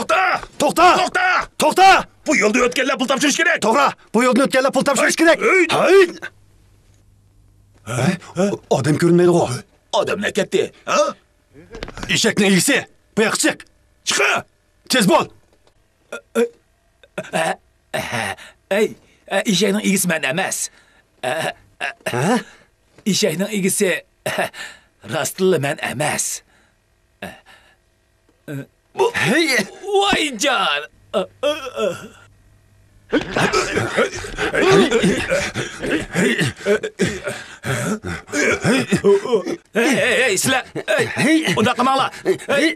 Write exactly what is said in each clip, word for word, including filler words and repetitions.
توختا! توختا! توختا! توختا! بۇ يولدا ئۆتكەنلەر پۇل تاپشۇرۇش كېرەك. توغرا، بۇ يولدىن ئۆتكەنلەر پۇل تاپشۇرۇش كېرەك. ھەي! ھەي! ئادەم كۆرۈنمەيدىغۇ. ئادەملەر كەتتى. ھە؟ ئېشەكنىڭ ئىگىسى، بۇ ياققا چىق. چىقە! تېز بول! ئەي، ئېشەكنىڭ ئىگىسى مەن ئەمەس. ھە؟ ئېشەكنىڭ ئىگىسى راستتىنلا مەن ئەمەس. بۇ، ھەي! ۋايجان! ھەي، ھەي، ھەي، سىلەر! ھەي! ئۇنداق قىلماڭلار! ھەي!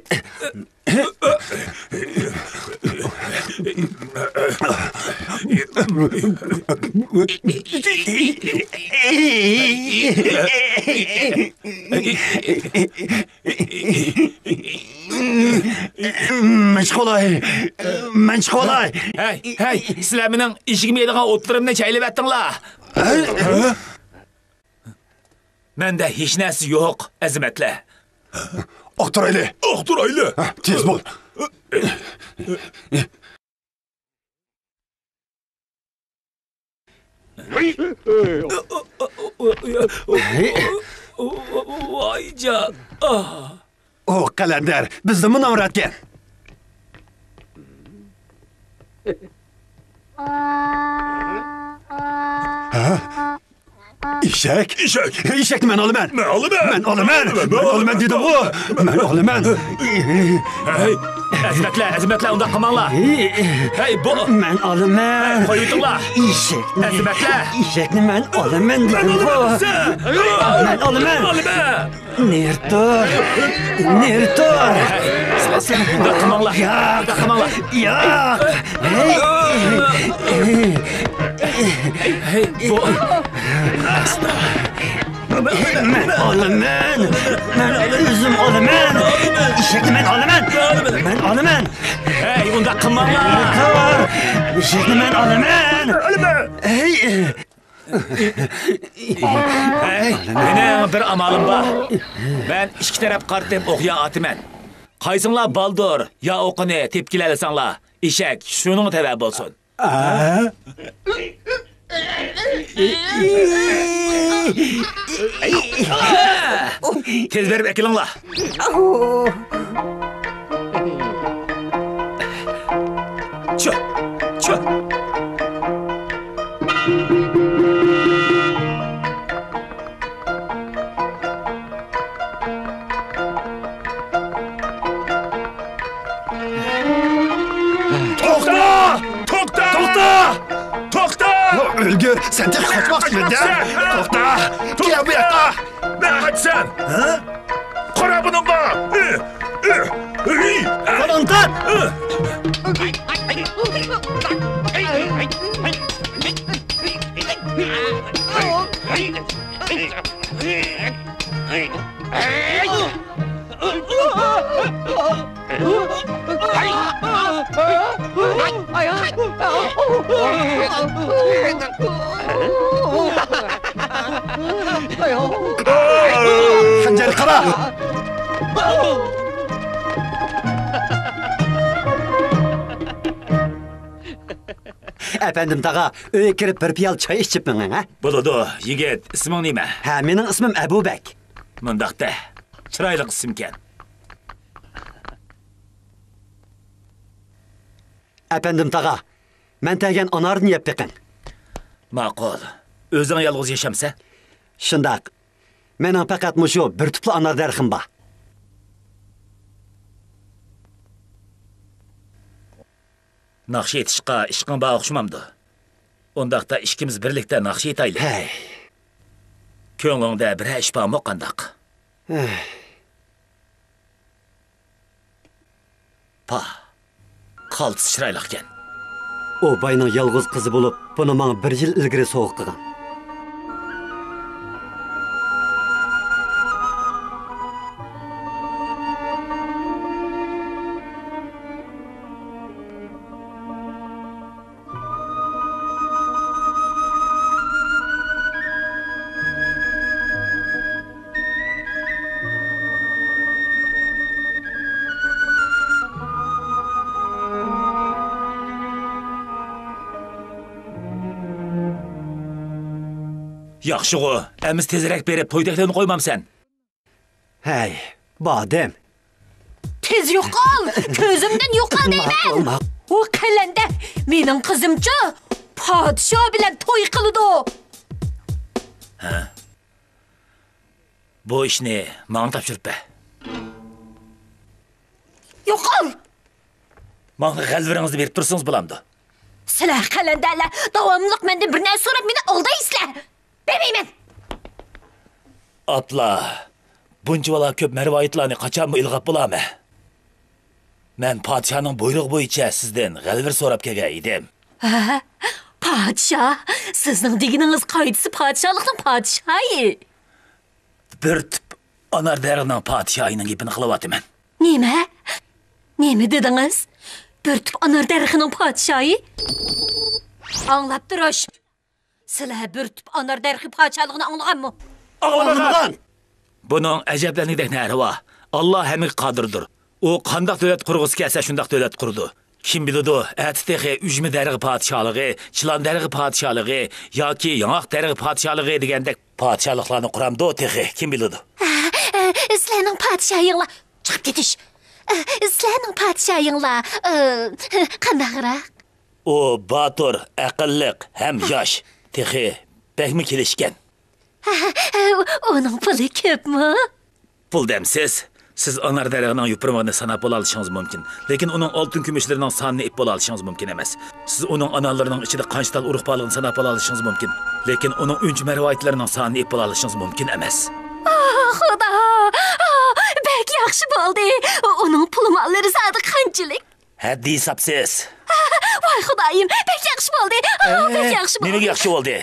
مەن چىقىۋالاي! مەن چىقىۋالاي! ھەي، ھەي، سىلەر مېنىڭ ئېشىكىم يەيدىغان ئوتلىرىمنى چەيلىۋەتتىڭلار! مەندە ھېچ نەرسە يوق، ئەزىمەتلەر. ئاختۇرايلى! ئاختۇرايلى! تېز بول! ۋايجان! ئۇ قەلەندەر بىزدىنمۇ نامراتكەن. ھە؟ ئېشەك؟ ئېشەك! ئېشەكنى مەن ئالىمەن! مەن ئالىمەن! مەن ئالىمەن! مەن ئالىمەن دېدىمغۇ! مەن ئالىمەن! ھەي، ئەزىمەتلەر، ئەزىمەتلەر، ئۇنداق قىلماڭلار! ھەي، بۇ، مەن ئالىمەن! ھەي، قويۇۋېتىڭلار! ئېشەكنى، ئەزىمەتلەر! ئېشەكنى مەن ئالىمەن دېدىمغۇ! مەن ئالىمەن! مەن ئالىمەن! نېرى تۇر! نېرى تۇر! ھەي، سىلەر، سىلەر، ئۇنداق قىلماڭلار! ياق! ئۇنداق قىلماڭلار! ياق! ھەي! ھەي، بۇ، مەن ئالىمەن! مەن ئۆزۈم ئالىمەن! ئېشەكنى مەن ئالىمەن! مەن ئالىمەن! ھەي، ئۇنداق قىلماڭلار! ئېشەكنى مەن ئالىمەن! ھەي! ھەي، مېنىڭ بىر ئامالىم بار. مەن ئىككى تەرەپ قارىتىپ ئوقيا ئاتىمەن. قايسىڭلار بالدۇر يا ئوقىنى تېپىپ كېلەلىسەڭلار، ئېشەك شۇنىڭغا تەۋە بولسۇن. تېز بېرىپ ئەكېلىڭلار. چۈ، چۈ. توختا! توختا! توختا! توختا! ئۆلگۈر، سەن تېخى قاچماقچىمىدىڭ؟ توختا! كەل بۇ ياققا! نەگە قاچىسەن؟ ھە؟ قارا بۇنىڭغا! ئى! ئى! ئى! قولۇڭنى تارت! خەنجەر قارا! ئەپەندىم تاغا، ئۆيگە كىرىپ بىر پىيالە چاي ئىچىپ مېڭىڭ، ھە؟ بولىدۇ، يىگىت، ئىسمىڭ نېمە؟ ھە، مېنىڭ ئىسمىم ئەبۇبەك. مۇنداق دە، چىرايلىق ئىسىمكەن. ئەپەندىم تاغا، مەن تەرگەن ئاناردىن يەپ بېقىڭ. ماقۇل. ئۆزۈڭ يالغۇز ياشامسەن؟ شۇنداق. مېنىڭ پەقەت مۇشۇ بىر تۈپلا ئانار دەرىخىم بار. ناخشا ئېيتىشقا ئىشقىڭ بار ئوخشىمامدۇ؟ ئۇنداقتا ئىككىمىز بىرلىكتە ناخشا ئېيتايلى. ھەي. كۆڭلۈڭدە بىرەر ئىش بارمۇ قانداق؟ ھەي. پاھ، قالتىس چىرايلىقكەن. ئۇ باينىڭ يالغۇز قىزى بولۇپ، بۇنى ماڭا بىر يىل ئىلگىرى سوۋغا قىلغان. ياخشىغۇ، ئەمىسە تېزرەك بېرىپ توي تەكلىپىنى قويمامسەن؟ ھەي، بادەم. تېز يوقال! كۆزۈمدىن يوقال دەيمەن! ماقۇل، ماقۇل. ئۇ قەلەندەر مېنىڭ قىزىمچۇ پادىشاھ بىلەن توي قىلىدۇ! ھە؟ بۇ ئىشنى ماڭا تاپشۇرۇپ بەر. يوقال! ماڭا غەلۋىرىڭىزنى بېرىپ تۇرسىڭىز بولامدۇ؟ سىلەر قەلەندەرلەر داۋاملىق مەندىن بىر نەرسە سوراپ مېنى ئالدايسىلەر! بەرمەيمەن! ئاپلا، بۇنچىۋالا كۆپ مەرۋايىتلارنى قاچانمۇ ئىلغاپ بولامەن؟ مەن پادىشاھنىڭ بۇيرۇقى بويىچە سىزدىن غەلۋىر سوراپ كەلگەن ئىدىم. ھە؟ پادىشاھ؟ سىزنىڭ دېگىنىڭىز قايسى پادىشاھلىقنىڭ پادىشاھى؟ بىر تۈپ ئانار دەرىخىنىڭ پادىشاھىنىڭ گېپىنى قىلىۋاتىمەن. نېمە؟ نېمە دېدىڭىز؟ بىر تۈپ ئانار دەرىخىنىڭ پادىشاھى؟ ئاڭلاپ تۇرۇش! سىلەر بىر تۈپ ئانار دەرىخى پادىشاھلىقىنى ئاڭلىغانمۇ؟ ئاڭلىمىغان! بۇنىڭ ئەجەبلەنگۈدەك نەرى بار. ئاللا ھەممىگە قادىردۇر. ئۇ قانداق دۆلەت قۇرغۇسى كەلسە، شۇنداق دۆلەت قۇرىدۇ. كىم بىلىدۇ، ئەتە تېخى ئۈجمە دەرىخى پادىشاھلىقى، چىلان دەرىخى پادىشاھلىقى ياكى ياڭاق دەرىخى پادىشاھلىقى دېگەندەك پادىشاھلىقلارنى قۇرامدۇ تېخى، كىم بىلىدۇ. ئە، ئە، سىلەرنىڭ پادىشاھىڭلار، چىقىپ كېتىش. ئە، سىلەرنىڭ پادىشاھىڭلار، ئە، قانداقراق؟ ئۇ باتۇر، ئەقىللىق ھەم ياش. تېخى بەكمۇ كېلىشكەن. ئۇنىڭ پۇلى كۆپمۇ؟ پۇل دەمسىز؟ سىز ئانار دەرىخىنىڭ يوپۇرمىقىنى ساناپ بولالىشىڭىز مۇمكىن، لېكىن ئۇنىڭ ئالتۇن كۈمۈشلىرىنىڭ سانىنى ئېيتىپ بولالىشىڭىز مۇمكىن ئەمەس. سىز ئۇنىڭ ئانارلىرىنىڭ ئىچىدە قانچە تال ئۇرۇق بارلىقىنى ساناپ بولالىشىڭىز مۇمكىن، لېكىن ئۇنىڭ ئۈنچە مەرۋايىتلىرىنىڭ سانىنى ئېيتىپ بولالىشىڭىز مۇمكىن ئەمەس. ئاھ، خۇدا! ئاھ، بەك ياخشى بولدى! ئۇنىڭ پۇل ماللىرى زادى قانچىلىك؟ ھەددى ھېسابسىز. ۋاي خۇدايىم، بەك ياخشى بولدى! ئاھ، بەك ياخشى بولدى! نېمىگە ياخشى بولدى؟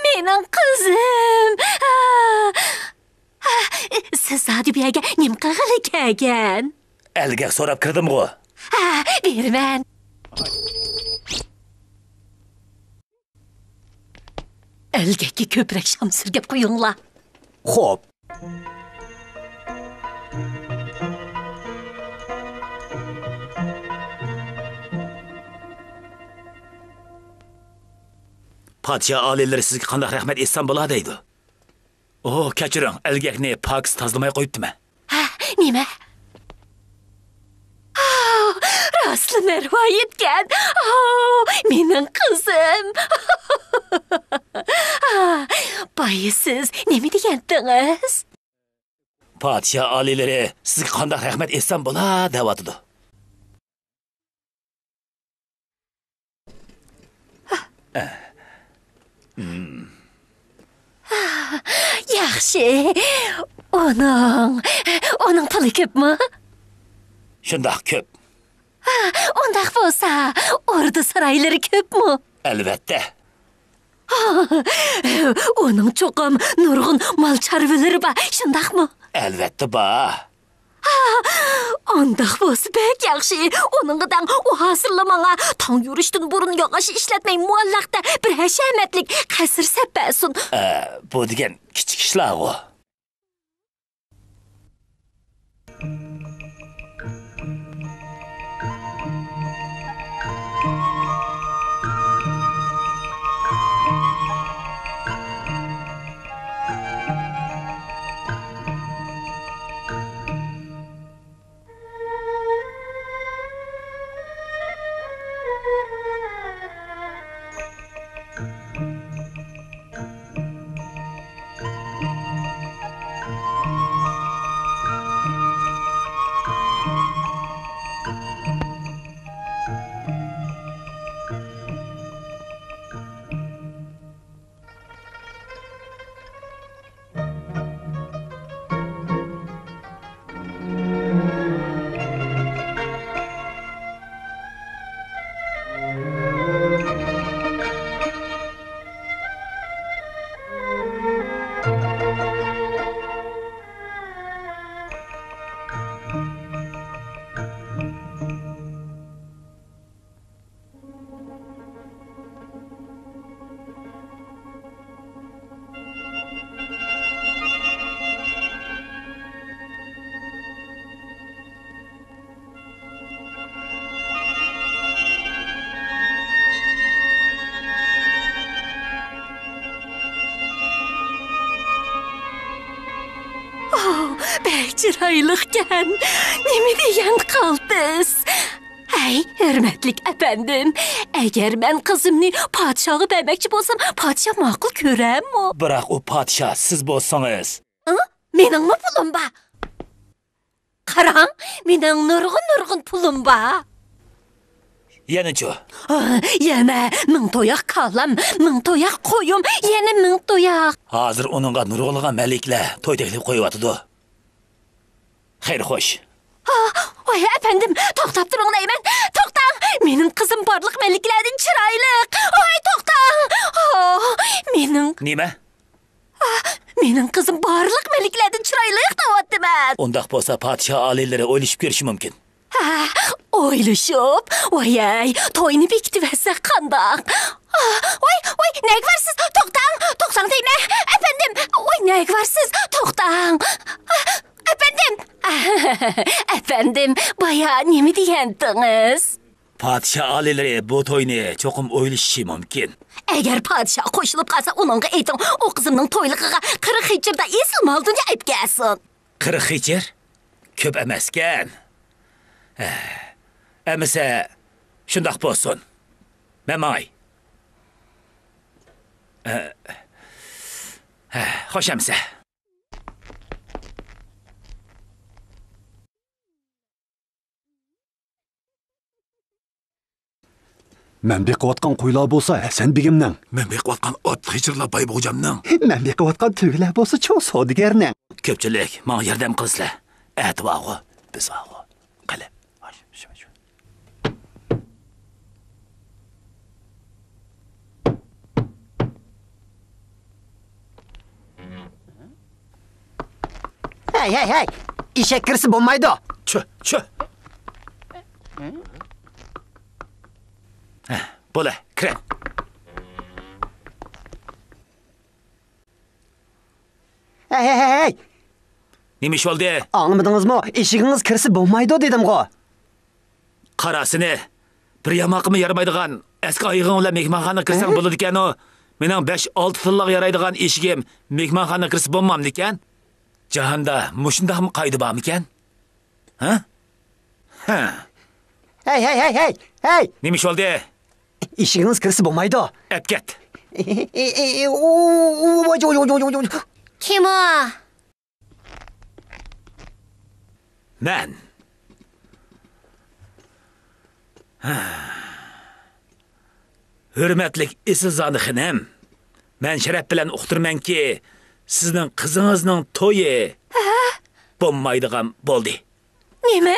مېنىڭ قىزىم! سىز زادى بۇ يەرگە نېمە قىلغىلى كەلگەن؟ ئەلگەك سوراپ كىردىمغۇ؟ ھە، بېرىمەن. ئەلگەككە كۆپرەك شام سۈرگەپ قويۇڭلار. خوپ. پادىشاھ ئالىيلىرى سىزگە قانداق رەھمەت ئېيتسام بولا دەيدۇ. ئوھ، كەچۈرۈڭ، ئەلگەكنى پاكىز تازىلىماي قويۇپتىمەن. ھە، نېمە؟ ئاھ، راستلا مەرۋايىتكەن. ئاھ، مېنىڭ قىزىم. ئاھ، بايا سىز نېمە دېگەنتىڭىز؟ پادىشاھ ئالىيلىرى سىزگە قانداق رەھمەت ئېيتسام بولا دەۋاتىدۇ. ياخشى. ئۇنىڭ، ئۇنىڭ پۇلى كۆپمۇ؟ شۇنداق كۆپ. ئۇنداق بولسا، ئوردا سارايلىرى كۆپمۇ؟ ئەلۋەتتە. ئۇنىڭ چوقۇم نۇرغۇن مال چارۋىلىرى بار، شۇنداقمۇ؟ ئەلۋەتتە بار. ئانداق بولسا بەك ياخشى. ئۇنىڭغا دەڭ، ئۇ ھازىرلا ماڭا تاڭ يورۇشتىن بۇرۇن ياغاچ ئىشلەتمەي مۇئەللەقتە بىر ھەشەمەتلىك قەسىر سەپ بەرسۇن. ئە، بۇ دېگەن كىچىك ئىشلارغۇ. چىرايلىقكەن. نېمە دېگەن قالتىس! ھەي، ھۆرمەتلىك ئەپەندىم، ئەگەر مەن قىزىمنى پادىشاھقا بەرمەكچى بولسام، پادىشاھ ماقۇل كۆرەرمۇ؟ بىراق ئۇ پادىشاھ سىز بولسىڭىز. ھە؟ مېنىڭمۇ پۇلۇم بار. قاراڭ، مېنىڭ نۇرغۇن-نۇرغۇن پۇلۇم بار. يەنىچۇ؟ ئا، يەنە مىڭ تۇياق كالام، مىڭ تۇياق قويۇم، يەنە مىڭ تۇياق. ھازىر ئۇنىڭغا نۇرغۇنلىغان مەلىكىلەر توي تەكلىپ قويۇۋاتىدۇ. خەير خوش. ئا، ۋاي ئەپەندىم، توختاپ تۇرۇڭ دەيمەن. توختاڭ، مېنىڭ قىزىم بارلىق مەلىكىلەردىن چىرايلىق. ۋاي توختاڭ. ئا، مېنىڭ نېمە؟ ئا، مېنىڭ قىزىم بارلىق مەلىكىلەردىن چىرايلىق دەۋاتىمەن. ئۇنداق بولسا پادىشاھ ئالىيلىرى ئويلىشىپ كۆرۈشى مۇمكىن. ھە، ئويلىشىپ، ۋاي ئەي، توينى بېكىتىۋەتسەك قانداق؟ ئا، ۋاي، ۋاي، نەگە بارسىز؟ توختاڭ، توختاڭ دەيمەن. ئەپەندىم، ۋاي نەگە بارسىز؟ توختاڭ. ئا، ئەپەندىم. ئەپەندىم، بايا نېمە دېگەنتىڭىز؟ پادىشاھ ئالىيلىرى بۇ توينى چوقۇم ئويلىشىشى مۇمكىن. ئەگەر پادىشاھ قوشۇلۇپ قالسا، ئۇنىڭغا ئېيتىڭ، ئۇ قىزىمنىڭ تويلۇقىغا قىرىق خېچىردا ئېسىل مال-دۇنيا ئېلىپ كەلسۇن. قىرىق خېچىر؟ كۆپ ئەمەسكەن. ئەمىسە، شۇنداق بولسۇن. مەن ماڭاي. خوش ئەمىسە. مەن بېقىۋاتقان قويلار بولسا ھەسەن بېگىمنىڭ. مەن بېقىۋاتقان ئات خېچىرلار باي بوغجامنىڭ. مەن بېقىۋاتقان تۆگىلەر بولسا چوڭ سودىگەرنىڭ. كۆپچىلىك، ماڭا ياردەم قىلىسىلەر. ئەتە بارغۇ، بىز بارغۇ. قېنى. ھەي، ھەي، ھەي! ئېشەك كىرسە بولمايدۇ. چۈ، چۈ. ھە، بولە، كىرە. ھەي، ھەي، ھەي، ھەي! نېمە ئىش بولدى؟ ئاڭلىمىدىڭىزمۇ؟ ئېشىكىڭىز كىرسە بولمايدۇ دېدىمغۇ. قارا سېنى، بىر ياماققىمۇ يارىمايدىغان ئەسكى ئايىغىڭ بىلەن مېھمانخانىغا كىرسەڭ ھە؟ بولىدىكەنۇ. مېنىڭ بەش-ئالتە تىللاغا يارايدىغان ئېشىكىم مېھمانخانىغا كىرسە بولمامدىكەن؟ جاھاندا مۇشۇنداقمۇ قائىدە بارمىكەن؟ ھە؟ ھە. ھەي، ھەي، ھەي، ھەي، ھەي! نېمە ئىش بولدى؟ ئېشىكىڭىز كىرسە بولمايدۇ. ئەپ كەت. كىم ئۇ؟ مەن. ھۆرمەتلىك ئېسىلزادە خېنىم، مەن شەرەپ بىلەن ئۇقتۇرىمەنكى، سىزنىڭ قىزىڭىزنىڭ تويى ھە؟ بولمايدىغان بولدى. نېمە؟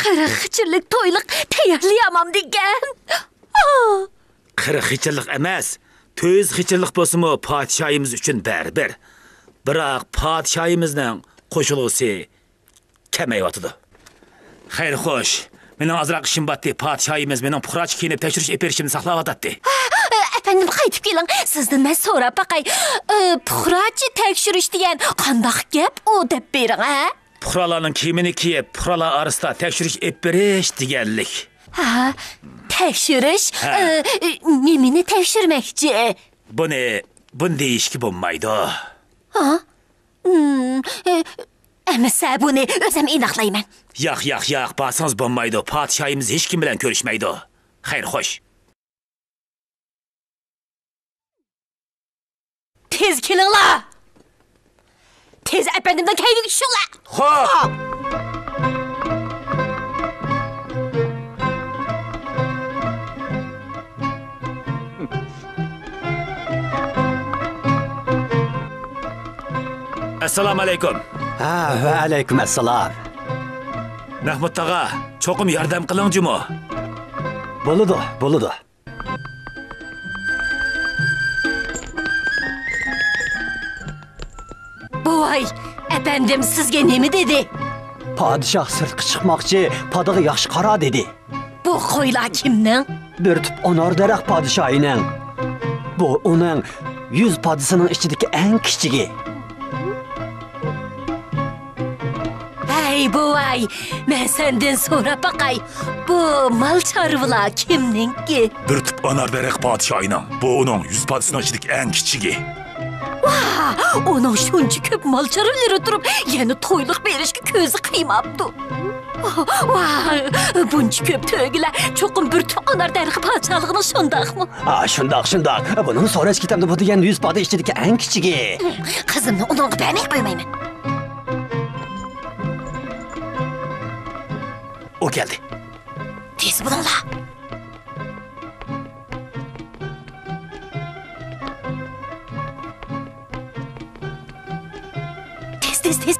قىرىق خېچىرلىك تويلۇق تەييارلىيالمامدىكەن. قىرىق خېچىرلىق ئەمەس، تۆت يۈز خېچىرلىق بولسىمۇ پادىشاھىمىز ئۈچۈن بەرىبىر. بىراق پادىشاھىمىزنىڭ قوشۇلغۇسى كەمەيۋاتىدۇ. خەير خوش، مېنىڭ ئازراق ئىشىم بارتتى. پادىشاھىمىز مېنىڭ پۇقراچە كىيىنىپ تەكشۈرۈش ئېلىپ بېرىشىمنى ساقلاۋاتاتتى. ئەپەندىم، قايتىپ كېلىڭ. سىزدىن مەن سوراپ باقاي. ئى، پۇقراچە تەكشۈرۈش دېگەن قانداق گەپ ئۇ، دەپ بېرىڭ، ھە؟ پۇقرالارنىڭ كىيىمىنى كىيىپ، پۇقرالار ئارىسىدا تەكشۈرۈش ئېلىپ بېرىش دېگەنلىك. ھە، تەكشۈرۈش؟ ھە. ئى، نېمىنى تەكشۈرمەكچى؟ بۇنى، بۇنى دېيىشكە بولمايدۇ. ھا؟ ھىم، ئى، ئەمىسە بۇنى ئۆزۈم ئېنىقلايمەن. ياق، ياق، ياق، بارسىڭىز بولمايدۇ. پادىشاھىمىز ھېچكىم بىلەن كۆرۈشمەيدۇ. خەير، خوش. تېز كېلىڭلار! تېز ئەپەندىمنىڭ كەينىگە چۈشۈڭلار! خوپ! ئەسسالامۇ ئەلەيكۇم. ھە، ۋەئەلەيكۇم ئەسسالام. مەھمۇت تاغا، چوقۇم ياردەم قىلىڭ جۇمۇ. بولىدۇ، بولىدۇ. بوۋاي، ئەپەندىم سىزگە نېمە دېدى؟ پادىشاھ سىرتقا چىقماقچى، پادىغا ياخشى قارا دېدى. بۇ قويلار كىمنىڭ؟ بىر تۈپ ئانار دەرەخ پادىشاھىنىڭ. بۇ ئۇنىڭ يۈز پادىسىنىڭ ئىچىدىكى ئەڭ كىچىكى. ھەي، بوۋاي، مەن سەندىن سوراپ باقاي، بۇ مال چارۋىلار كىمنىڭكى؟ بىر تۈپ ئانار دەرەخ پادىشاھىنىڭ. بۇ ئۇنىڭ يۈز پادىسىنىڭ ئىچىدىكى ئەڭ كىچىكى. ۋاھ، ئۇنىڭ شۇنچە كۆپ مال-چارۋىلىرى تۇرۇپ، يەنە تويلۇق بېرىشكە كۆزى قىيماپتۇ. ۋاھ، بۇنچە كۆپ تۆگىلەر چوقۇم بىر تۇغقانلار دەرىخى پادىشاھلىقىنىڭ، شۇنداقمۇ؟ ئا، شۇنداق، شۇنداق. بۇنىڭ سوراش كېتەمدۇ، بۇ دېگەن يۈز پادا ئىچىدىكى ئەڭ كىچىكى. قىزىمنى ئۇنىڭغا بەرمەي قويمايمەن. ئۇ كەلدى. تېز بولۇڭلار. تېز، تېز، تېز.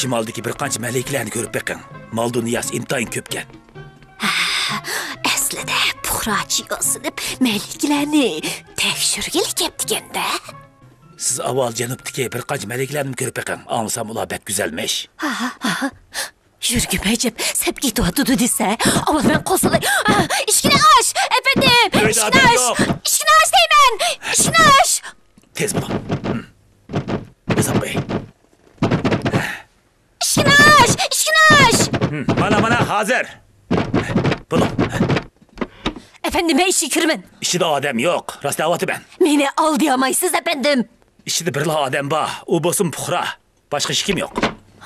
شىمالدىكى بىر قانچە مەلىكىلەرنى كۆرۈپ بېقىڭ. مال-دۇنياسى ئىنتايىن كۆپكەن. ئەسلىدە پۇقراچە ياسىنىپ، مەلىكىلەرنى تەكشۈرگىلى كەپتىكەن-دە. سىز ئاۋۋال جەنۇبتىكى بىر قانچە مەلىكىلەرنى كۆرۈپ بېقىڭ. ئاڭلىسام، ئۇلار بەك گۈزەلمىش. ھا، ھا، ھا. يۈرىكىم ئەجەب سەپ كېتىۋاتىدۇ دېسە، ئاۋۋال مەن قوزغىلاي. ئا، ئىشىكنى ئاچ، ئەپەندىم! ئۆيدە ئىشىكنى ئادەم ئاچ! يوق. ئىشىكنى ئاچ دەيمەن! ئىشىكنى ئاچ! تېز بولۇڭ. ھىم. ئازاب قوياي. ئىشىكنى ئاچ! ئىشىكنى ئاچ! ھىم، مانا، مانا، ھازىر. بولۇڭ. ئەپەندىم، مەن ئىچىگە كىرىمەن. ئىچىدە ئادەم يوق، راست دەۋاتىمەن. مېنى ئالدىيالمايسىز، ئەپەندىم. ئىچىدە بىرلا ئادەم بار، ئۇ بولسىمۇ پۇقرا. باشقا ھېچكىم يوق.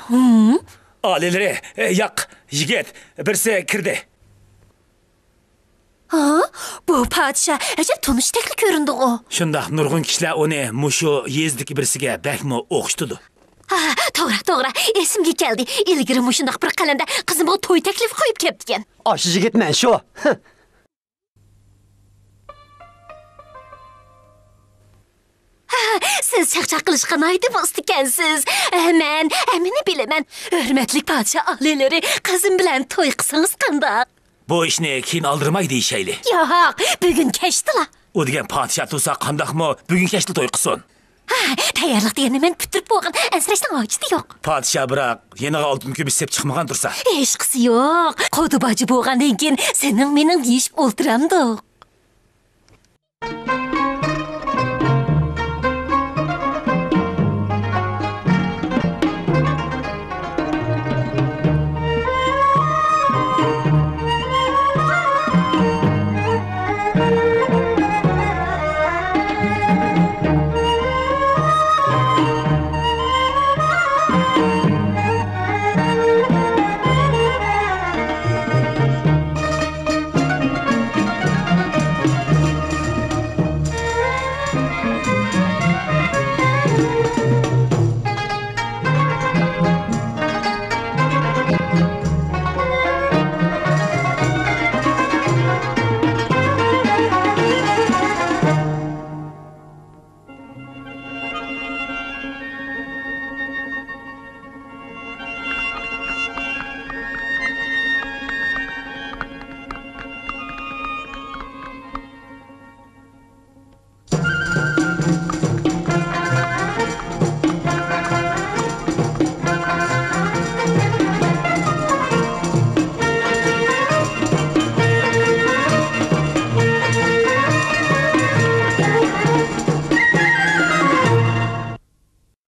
ھىم؟ ئالىيلىرى، ئە، ياق، يىگىت، بىرسى كىردى. ھا؟ بۇ پادىشاھ ئەجەب تونۇشتەكلا كۆرۈندىغۇ. شۇنداق، نۇرغۇن كىشىلەر ئۇنى مۇشۇ يېزىدىكى بىرسىگە بەكمۇ ئوخشىتىدۇ. ھا، توغرا، توغرا. ئېسىمگە كەلدى. ئىلگىرى مۇشۇنداق بىر قەلەندەر قىزىمغا توي تەكلىپى قويۇپ كەپتىكەن. ئاشۇ يىگىت مەن شۇ. ھە. ھا، سىز چاقچاق قىلىشقا ناھايىتى ئۇستىكەنسىز. ھە، مەن ھەممىنى بىلىمەن. ھۆرمەتلىك پادىشاھ ئالىيلىرى، قىزىم بىلەن توي قىلسىڭىز قانداق؟ بۇ ئىشنى كېيىن ئالدىرىماي دېيىشەيلى. ياق، بۈگۈن كەچتىلا. ئۇ دېگەن پادىشاھ تۇرسا قانداقمۇ بۈگۈن كەچتە توي قىلسۇن؟ ھا، تەييارلىق دېگەننى مەن پۈتتۈرۈپ بولغان، ئەنسىرەشنىڭ ھاجىتى يوق. پادىشاھ بىراق يېنىغا ئالتۇن كۈمۈش سېلىپ چىقمىغان تۇرسا. ھېچقىسى يوق. قۇدا باجى بولغاندىن كېيىن سېنىڭ مېنىڭ دېيىشىپ ئولتۇرامدۇق.